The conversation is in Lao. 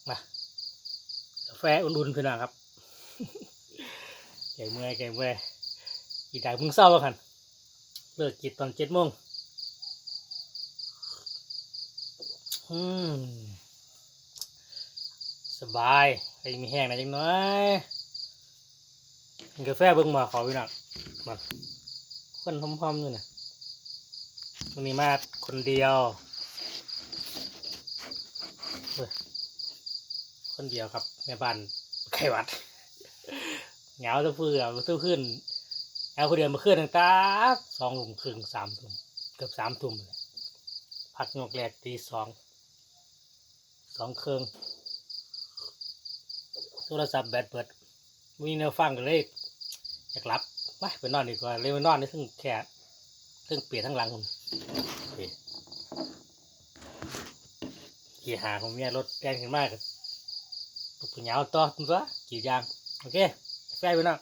ມາ ກາແຟອຸ່ນໆ ພີ່ນ້ອງຄັບ ແກ້ເມື່ອຍ ແກ້ເມື່ອຍ ອີກດາກເພິ່ງເຊົ້າວ່າຊັ້ນ ເລີກກິນຕອນເຈັດໂມງ. ອືມ ສະບາຍ ໃຫ້ມີແຮງໜ້ອຍຈັກໜ້ອຍ. ກິນກາແຟເບິ່ງໝໍ້ເຂົາ ພີ່ນ້ອງ ມັນ ຄວັນຫອມໆ ຢູ່ນະ. ມື້ນີ້ມາຄົນດຽວ ເອີ ຄົນດຽວຄັບ ແມ່ບ້ານໄຂ້ຫວັດ ເຫງົາແຕ່ຜູ້ດຽວ ແຕ່ຄືນ ເຫງົາຜູ້ດຽວ ມື້ຄືນຕັ້ງແຕ່ສອງທຸ່ມເຄິ່ງ ສາມທຸ່ມ ເກືອບສາມທຸ່ມແຫຼະ ພັກຍົກແລກຕີສອງ ສອງເຄິ່ງ ໂທລະສັບແບັດເບິດ ບໍ່ມີແນວຟັງ ກະເລີຍຢາກຫຼັບ ໄປ ໄປນອນດີກວ່າ ເລີຍມານອນຢູ່ເທິງແຄ່ ເທິງເປຍທາງຫຼັງພຸ້ນ ເອີ ຕີຫ້າ ຜົມເມຍລົດແລ່ນຂຶ້ນມາ ກະລຸກໄປເຫງົາຕໍ່ຕົວະ ກຣີດຢາງ. ໂອເຄ ກາແຟ ພີ່ນ້ອງ.